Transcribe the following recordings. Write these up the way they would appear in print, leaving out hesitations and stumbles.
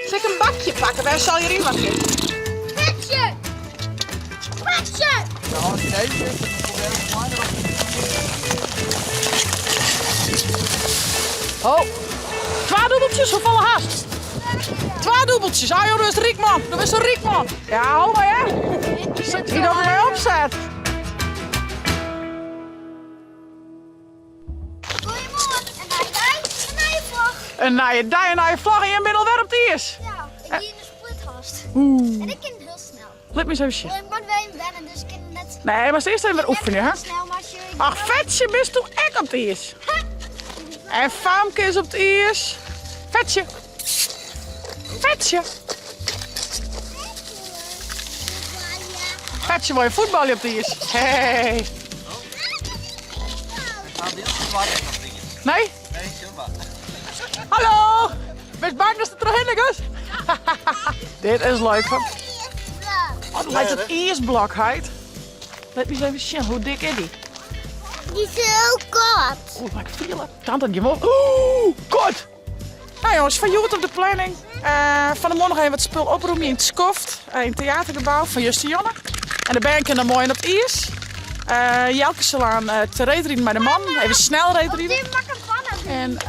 Sil ik in bakje pakke? Wêr sil hjiryn wat in? Petsje! Petsje! Oh, twa dûbeltsjes, hoefolle hast? Twa dûbeltsjes. Ah joh, do bist ryk man. Do bist in ryk man. Ja, hou mar hè. Sit hy dat der my opset. Goeiemoarn, in nije dei, in nije vlog. In nije dei, in nije vlog en jim binne alwer op it iis. Ja, ik wie yn de split hast. Oeh. En ik kin hiel snel. Lit my ris even sjen. Ik moat wer even wennen, dus ik kin net. Nee, mar earst even wer oefenje, hè? Snel, maar als je... Ach, Fetsje, bist do ek op it iis? En Famke is op it iis. Fetsje. Fetsje. Fetsje wol je fuotbalje op it iis. Hey. Nee? Hallo! Bist bang datst der trochhinne giest? Dit is leuk. Oh, dat lijkt it iisblok, heit. Lit my ris even sjen, hoe dik is dy? Die is heel kort. Oeh, mar ik fiel it. Tante, gjin wol. Oeh, kort! Nou jongens, fan hjoed op de planning. Eh, fan 'e moarn noch even wat spul oprûmje yn it skoft. Eh, yn it teatergebou fan Justijonne. En de bern kinne dan moai in op it iis. Eh, Jelke sil aan te reedriden mei de man. Even snel reedriden. En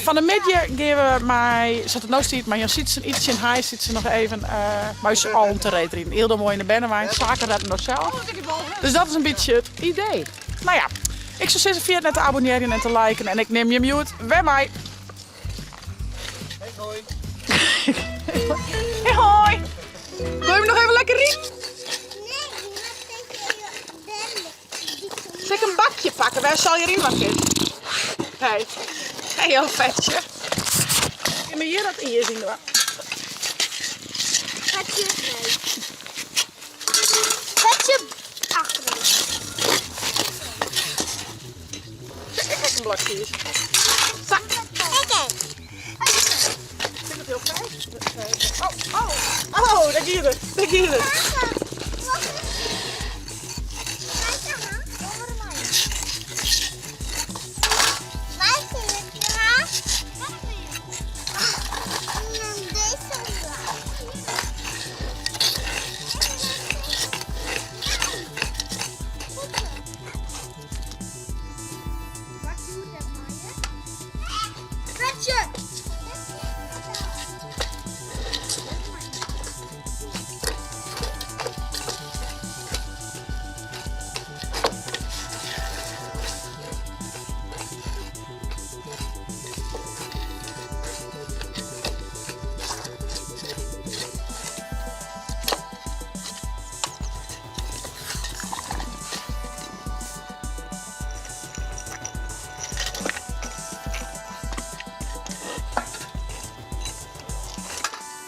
fan 'e middei gean we mei, sa't it no stiet, mei Jan Sytsen, Ytsje en Hai Sytsen noch even mei ús allen te reedriden. Hielendal moai yn de bernewein. Sake redden no sels. Dus dat is in bytsje it idee. No ja, ik soe sizze ferjit net te abonnearjen en te liken en ik nim jim hjoed wer mei. Hey, hoi. Hey, hoi. Wil je nog even lekker riden? Sil ik in bakje pakke? Wêr sil hjiryn wat in? Hey. Hey, joh, fetsje. Kin my hjir dat iis yn dwaan? Fetsje, nee. Fetsje achterin. Ik heb een blokje iis. Sa. Oké. Ik vind het heel fijn. Oh, oh, oh, daar giet het. Daar giet het.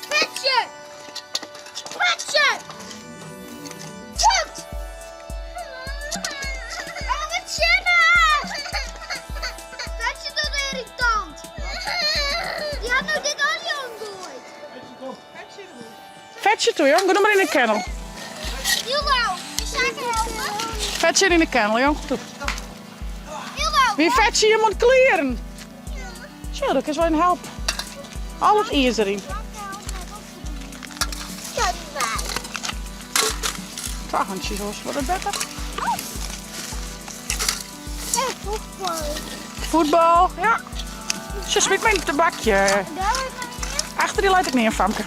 Petsje! Petsje! Voet! Oh, wat sjenna! Petsje dat irritant. Die hat no dit al omgoaid. Fetsje toe, jong. Gean no mar yn de kennel. Fetsje yn de kennel, jong. Toe. Wie fetsje je moet kleren. Tja, dat is wel een help. Al it iis deryn. Twa hantsjes oars, wordt het better? Voetbal, ja. Ze smyt my yn it bakje. Achter dy leit ek neat, famke.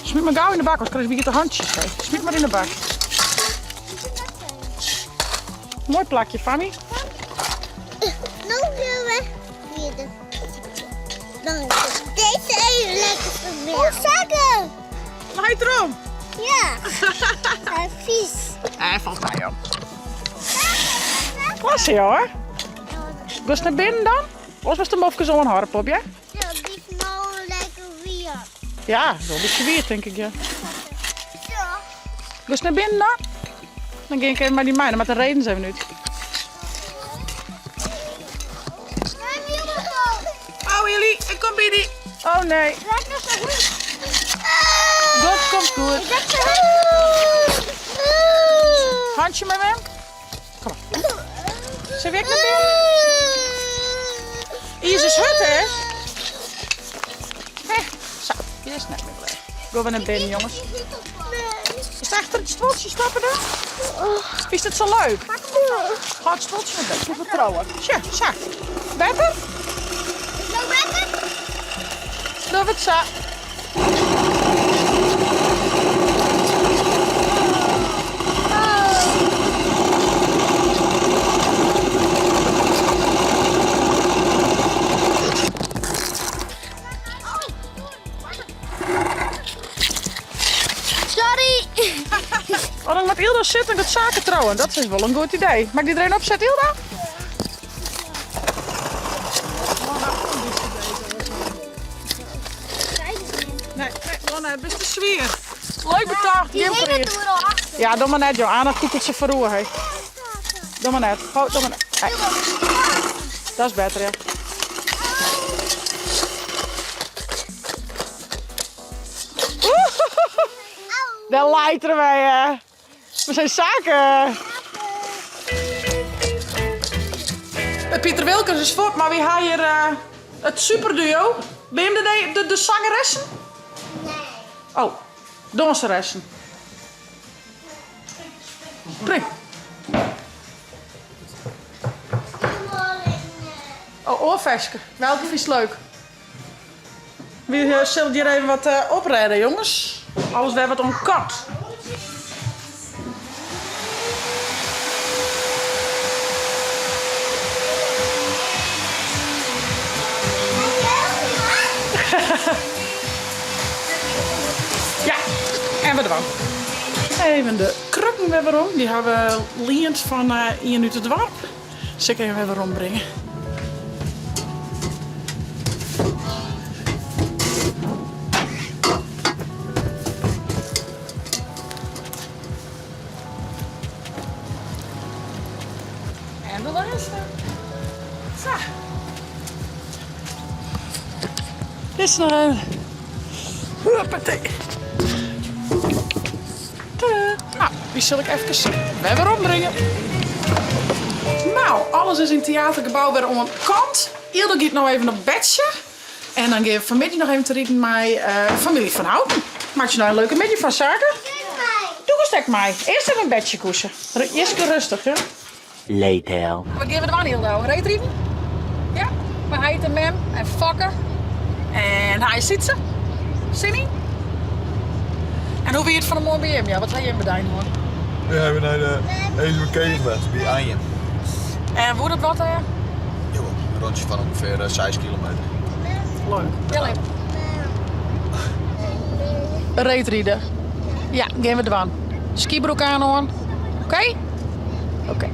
Smyt mar gau yn de bak, oars krijst wiete hantsjes. Hè. Smyt mar yn de bak. Moai plakje, Fammy. No gaan we weer Dan deze even lekker verwerken. Oh, zakken! Leit erom? Ja. Vies. Nee, valt mij op. Klasse, hoor. Giest nei binnen dan? Oars moatst de mofkes oanhâlde, pop, ja? Ja, die is nou lekker weer. Ja, wel een beetje weer, denk ik, ja. Ja. Giest nei binnen dan? Dan gean ik even mei dy mei, dan moat de redens even út. Oh, Willy, ik kom by dy. Oh nee. Dat komt goed. Handje mei mem. Kom maar. Sille we ek nei binnen? Iis is hurd, hè? Hè, sa. Earst net mear glêd. Go wer nei binnen, jonges. Is achter it stuoltsje stappen dan? Fynst it sa leuk? Hâld it stuoltsje mar better, vertrouwen. Sja, sa. Better? Is no better? Doe it sa. Sorry! Oh, dan moat Ilda sitte en dat zaken trouwen. Dat is wol in goed idee. Mag ik die er even opzetten, Ilda? Nee, nee, oh nee, bist te swier. Leuk betocht, Die gjin hinget priis. oeral achter. Ja, doe mar net, joh. Anna koekelt se foaroer, hè. Doe mar net. Oh, doe mar net. Nee, dat is better, ja. Daar leiteren wij, hè. We zijn zaken. Pieter Wilkens is fuort, mar wy ha hjir it superduo. Binne jim de, de, de zangeressen? Nee. Oh, danseressen. Prik. Oh, oar ferske. Welke fynst leuk? Wy sille hjir even wat oprêde, jonges. Alles wer wat oan kant. Ja, en we dwaan. Even de krukken wer werom. Dy ha we liend fan ien út it doarp. Sil ik even wer werom bringe. En de lêste. Sa. Dit is noch even. Huppatee. Tadaa. Nou, dy sil ik efkes wer werombringe. Nou, alles is yn it teatergebou wer oan kant. Ildo giet no even op bedsje. En dan gean we fanmiddei noch even te riden mei famylje Van Houten. Meitsje no in leuke middei fan, Sake. Doe giest ek mei. Earst even in bedsje koese. Jiske rêstich, ja. Later. Wat gean we dwaan, Ildo? Reedriden? Ja, mei heit en mem en Fokke. En hy Sytse. Sin yn? En hoe wie it fan 'e moarn by jim? Ja, wat ha jim bedein hân? We hawwe nei de Ezumerkeech west by Anjen. En woe dat wat dêr? Jawel, in rûntsje fan ûngefear 6 kilometer. Leuk. Ja, leuk. Reedride. Ja, gean we dwaan. Skibroek aan oan. Oké? Oké.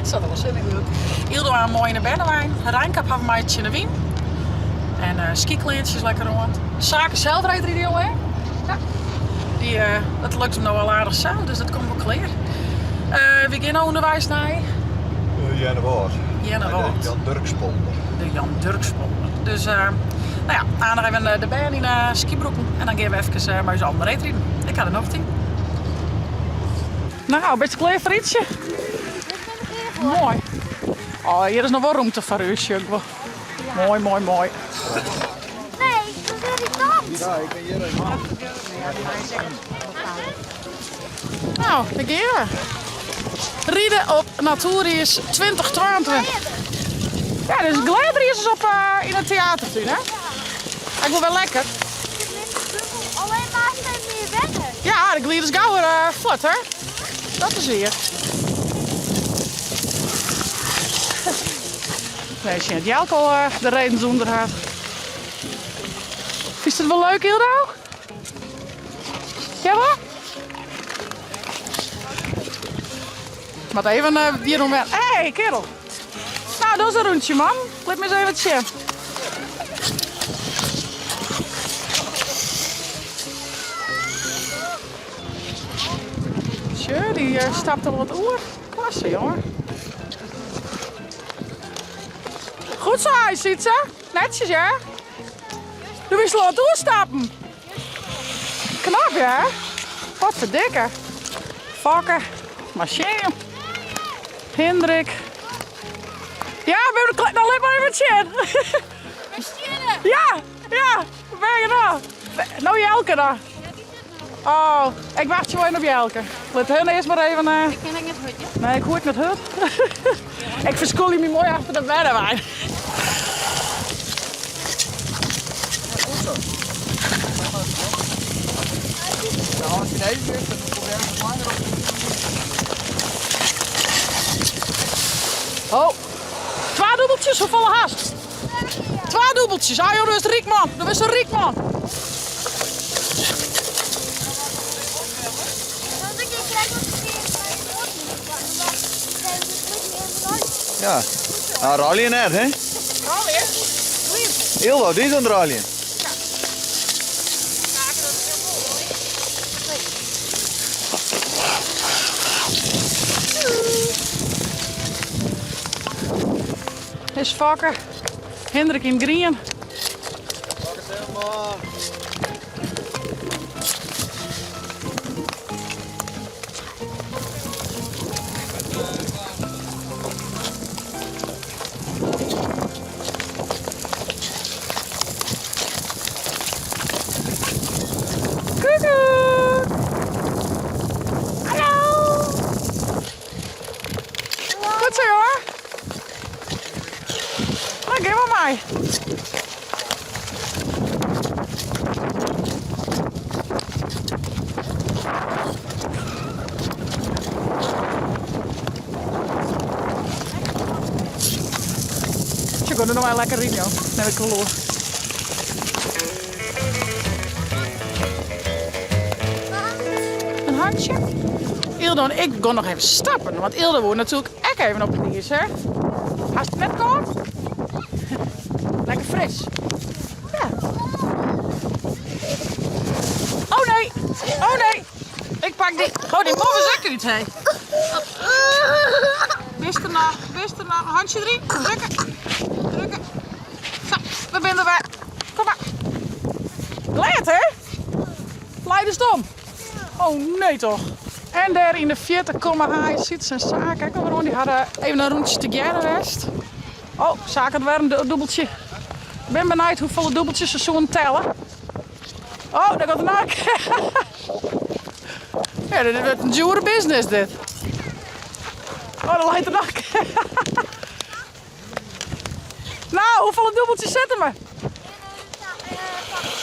Sat der wol sin yn. Ildo aan moai yn de bernewein. Reinkap hawwe we mei tsjin de wyn. En uh, skikleantsjes lekker oan. Sake sels reedride jonge, hè? Ja. Dy, uh, dat lukt him no al aardich sels, dus dat komt wol klear. Uh, wy gean no ûnderweis nei? Earnewâld. Earnewâld. De Jan Durkspolder. De Jan Durkspolder. Dus, uh, no ja, aanst even de bern yn de skibroeken en dan gean we efkes mei ús allen reedriden. Ik ha der nocht yn. Nou, bist klear foar ytsje? Moai. Oh, hjir is noch wol rûmte foar ús, sjoch ik wol. Moai, moai, moai. Nee, dat is irritant. Ja, ik bin hjir even. Nou, dêr gean we. Ride op Natoeriis 2022. Ja, dus glêderiis is op uh, yn it teatertún, hè? Ik wol wer lekker. Alleen maar steeds meer wetter. Ja, de glied is gau wer uh, fuort, hè? Dat is wier. Nee, sjen, Jelko al uh, de redens ûnder hat. Fynst it wol leuk, Ildo? Ja, wat? Moat even uh, hjir om wer. Hey, kerel. Nou, dat is in rûntsje, man. Lit my ris even sjen. Sjoch, dy eh, stapt al wat oer. Klasse, jonge. Goed zo, Sytse. Netsjes, hè? Do wist al wat oerstappen. Knap, hè? Wat ferdikke. Fokke, Marcel, Hindrik. Ja, we hebben de dan lit mar even sjen. Ja, ja, ben je nou? No Jelke dan. Oh, ik wachtsje wol even op Jelke. Lit hun earst mar even. Ik kin ek net hurd, ja? Nee, ik hoech ek net hurd. Ik ferskûlje my moai achter de bernewein. Oh, twa dûbeltsjes, hoefolle hast? Twa dûbeltsjes. Ah joh, do bist ryk man. Do bist in ryk man. Ja, nou ralje net, hè? Ralje? Ildo, dy is oan it raljen. Is Fokke. Hindrik yn it grien. Fokke Timmerman. Koekoek. Hallo. Goed zo, jongen. Nou, gean mar mei. Sjoch, der noch wer lekker riden, joh. Neem ik wel oer. Een handje. Ildo en ik gaan nog even stappen, want Ildo woe natuerlik ek even op it iis, hè? Hast it net kâld? Lekker fris. Ja. Oh nee, oh nee. Ik pak dy. Oh, dy mof is ek út, hé. Bist der noch, bist der noch. Hantsje deryn. Drukke. Drukke. Sa, we binne der wer. Kom mar. Glêd, hè? Leidest om. Oh nee toch. En dêr yn de fierte komme Haai, Syts en Sake ek alwer oan. Dy hadden even in rûntsje tegearre west. Oh, Sake hat wer in dûbeltsje. Ik bin benijd hoefolle dûbeltsjes se soenen telle. Oh, dêr komt in ark. Ja, dit wurdt in djoere business dit. Oh, der leit der noch. Nou, hoefolle dûbeltsjes sitte we?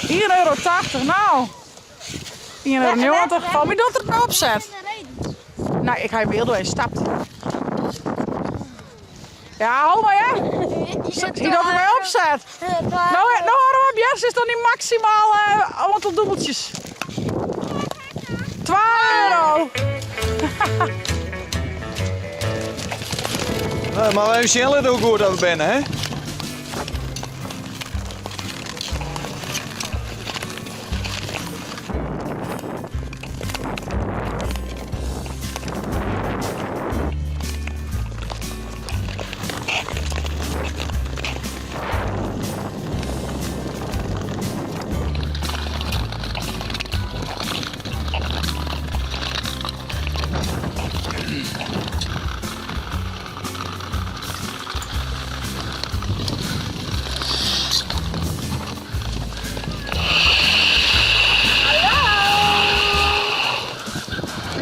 €1,80, nou. €1,90. Falt my dat der op set. Nee, ik ha even doorheen stapt. Ja, hou maar hè. Hy docht der my opset. No, no hâld op, Jers is dan die maksimaal oantal dûbeltsjes. 2 euro. Nou, mar we even sjen litte hoe goed dat we binne, hè?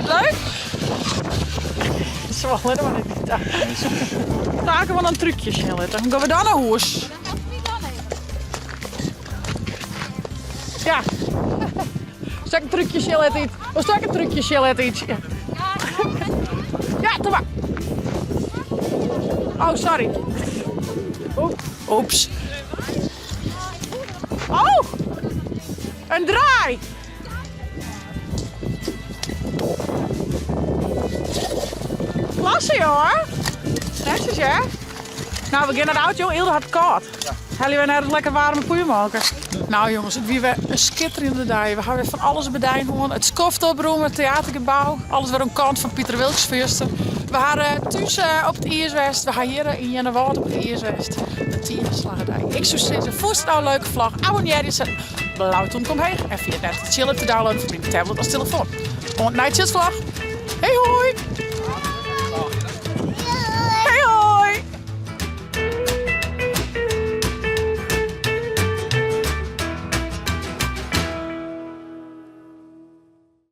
Leuk? Ze wol helemaal net niet. Taken we dan trucjes sjen litte. Dan gaan we dan nei hûs. Ja. Stek in trúkje sjen litte iets. Of stek in trúkje sjen litte iets. Ja, doe mar. Oh, sorry. Oeps. Oh! In draai! Klasse, hoor. Netjes, hè? Nou, we gaan naar de auto. Ilde hat it kâld. Helje we nei lekker waarme poeiermolke. Nou jongens, it wie wer in skitterjende dei. We ha wer fan alles bedien hân. It skoft opromme, it teatergebou, alles wer oan kant fan Piter Wilkens foar juster. We ha thús op it iis west, we ha hjir yn Earnewâld op it iis west. In tige slagge dei. Ik soe sizze, fûnst it no in leuke vlog, abonnearje set blau tomke omheech en ferjit net de Tsjil app te downloaden foar dyn tablet as telefoan. Oant nei tsjilsvlog. Hey hoi!